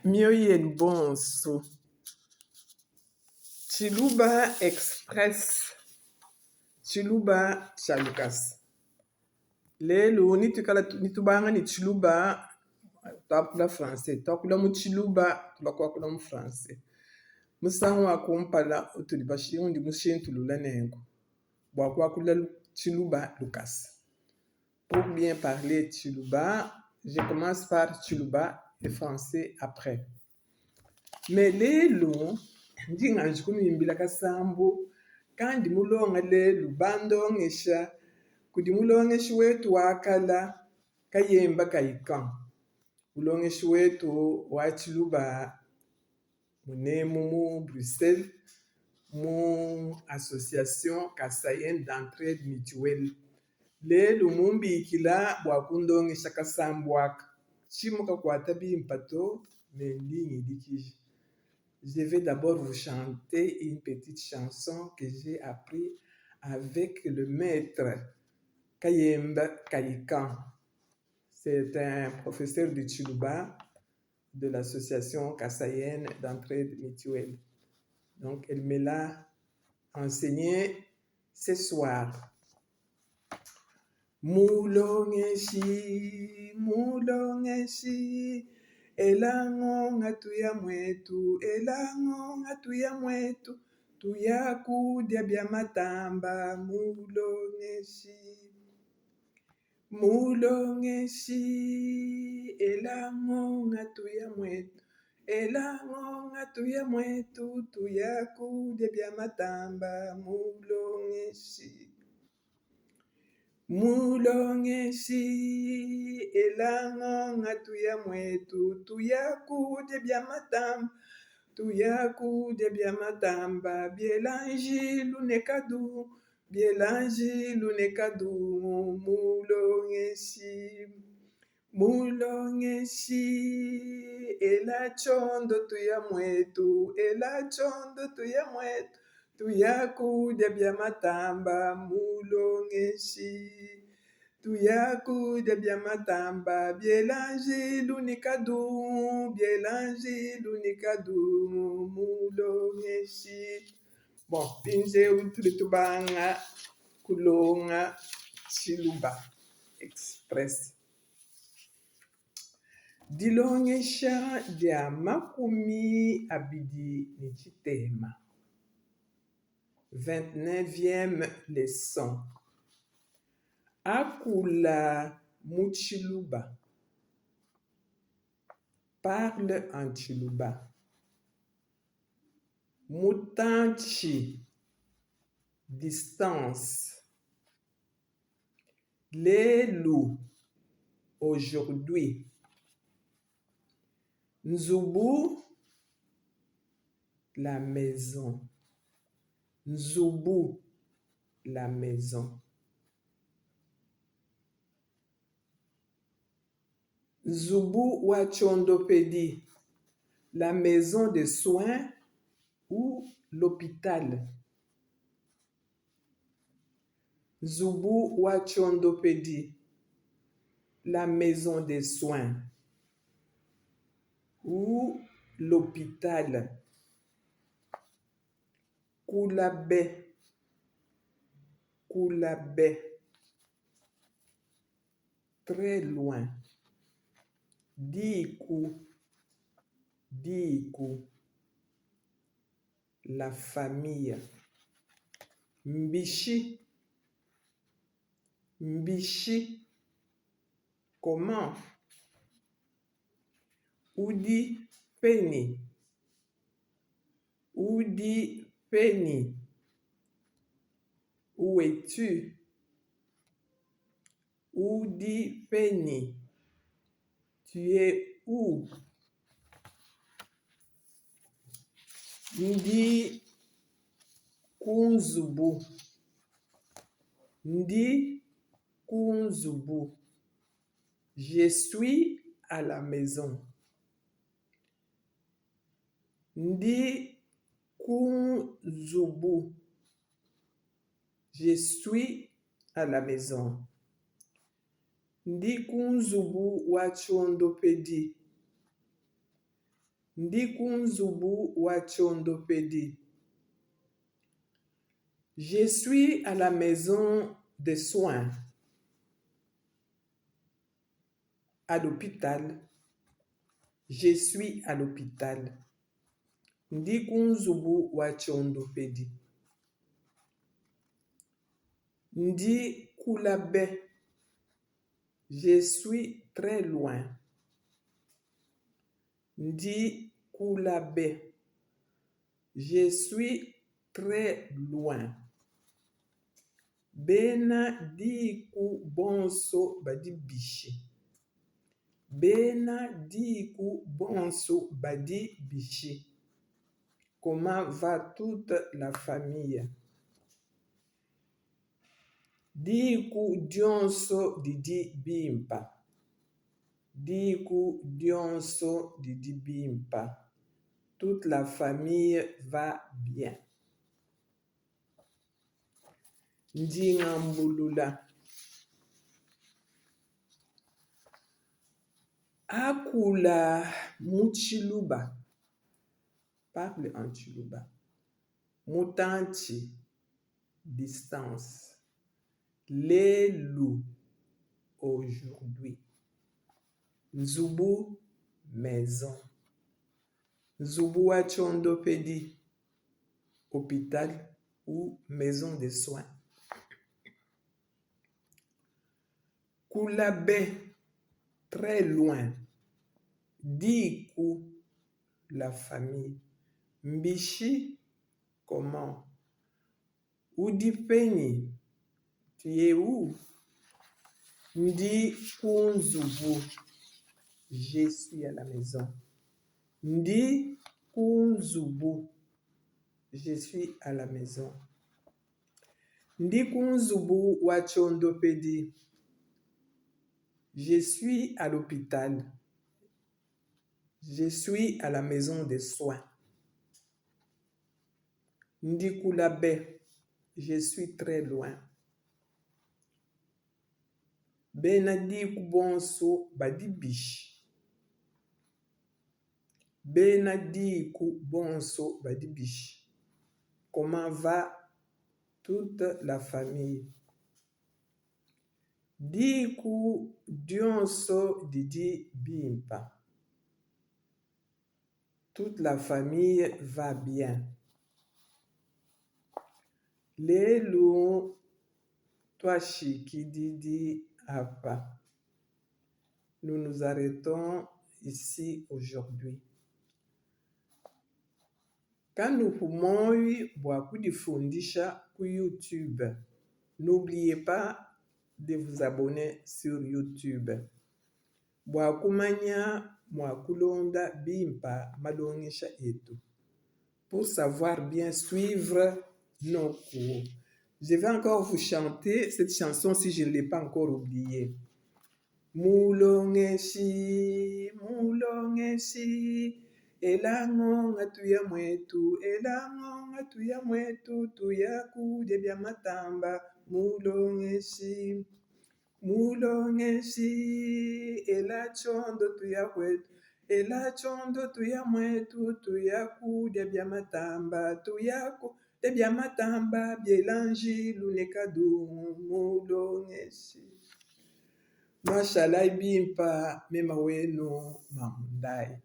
Mioyo yenu bonsu. Tshiluba Express, Tshiluba tshia lukasa. Lelu nituikala nitubanga ne Tshiluba tuakula français, tuakula mu Tshiluba tulua kuakula mu français. Musangu wa kumpala utudi undi mushintulula nenku bua kuakula Tshiluba lukasa. Pour bien parler Tshiluba, je commence par Tshiluba et français après. Mais lelu ndi nganji kunuimbila kasambu kandi mulonga lelu bandongesha kudi mulongeshi wetu wa kala Kayemba Kayikan, mulongeshi wetu wa Tshiluba munemu mu Bruxelles mu association Kasaïenne d'entraide mutuelle. Lelu mumbikila bua kundongesha kasambu aka. Tshi mukakuata bimpa to, mais ndi ngidikija. Je vais d'abord vous chanter une petite chanson que j'ai appris avec le maître Kayemba Kayikan. C'est un professeur de Tshiluba de l'association kasaïenne d'entraide mutuelle. Donc, elle me l'a enseigné ce soir. Mulongeshi, mulongeshi, ela ngonga tuya muetu, ela ngonga tuya muetu, tuya kudia bia matamba, mulongeshi. Mulongeshi, ela ngonga tuya muetu, ela ngonga tuya muetu, tuya kudia bia matamba, mulongeshi. Mulongeshi, ela ngonga tuya muetu, tuya kudia bia matamba, tuya kudia bia matamba, biela njilu ne kadu, Biela njilu ne kadungu mulongeshi, mulongeshi ela tshiondo tuya muetu, ela tshiondo tuya muetu, tuya kudia bia matamba mulongeshi, tuya kudia bia matamba biela njilu ne kadungu, biela njilu ne kadungu mulongeshi. Bon, mpindieu tudi tubanga kulonga Tshiluba Express. Dilongesha dia makumi abidi ne tshitema, 29e leçon. Akula mu Tshiluba. Parle en Tshiluba. Mutantshi, distance. Lelu, aujourd'hui. Nzubu, la maison. Nzubu, la maison. Nzubu wa tshiondopedi, la maison de soins ou l'hopital. Nzubu wa tshiondopedi, la maison de soins ou l'hopital. Kula be, kula be. Très loin. Diku, diku. La famille. Mbishi, mbishi. Comment? Udi penyi? Udi penyi? Où es-tu? Udi penyi? Tu es où? Ndi ku nzubu. Ndi ku nzubu. Je suis à la maison. Ndi ku nzubu. Je suis à la maison. Ndi ku nzubu wa tshiondopedi. Ndi ku nzubu wa tshiondopedi. Je suis à la maison de soins. À l'hôpital. Je suis à l'hôpital. Ndi ku nzubu wa tshiondopedi. Ndi kula be. Je suis très loin. Ndi kula be. Je suis très loin. Bena diku bonso badi bishi? Bena diku bonso badi bishi? Comment va toute la famille? Diku dionso didi bimpa. Diku dionso didi bimpa. Toute la famille va bien. Ndi ngambulula. Akula mu tshiluba. Parle en tshiluba. Mutantshi, distance. Lelu, aujourd'hui. Nzubu, maison. Nzubu wa tshiondopedi, hôpital ou maison de soins. Kula be, très loin. Diku, la famille. Mbishi, comment? Udi penyi? Tu es où? Ndi ku nzubu. Je suis à la maison. Ndi ku nzubu. Je suis à la maison. Ndi ku nzubu wa tshiondopedi. Je suis à l'hôpital. Je suis à la maison de soins. Ndi kula be. Je suis très loin. Bena diku bonso badi bishi? Bena diku bonso badi bishi? Comment va toute la famille? Diku dionso didi bimpa. Toute la famille va bien. Lelu tuashikididi apa. Nous nous arrêtons ici aujourd'hui. Kanupu muoyo bua kudifundisha ku YouTube. N'oubliez pas de vous abonner sur YouTube bua kumanya mua kulonda bimpa malongesha etu. Pour savoir bien suivre nos cours. Je vais encore vous chanter cette chanson si je ne l'ai pas encore oubliée. Mulongeshi, mulongeshi, ela ngonga tuya muetu, ela ngonga tuya muetu, tuya kudia bia matamba. Mulongeshi, mulongeshi, ela tshiondo tuya kuetu, ela tshiondo tuya muetu, tuya kudia bia matamba, tuya kudia bia matamba, biela njilu ne kadungu. Mulongeshi. Nuashalayi bimpa, mema wenu Mamu Ndayi.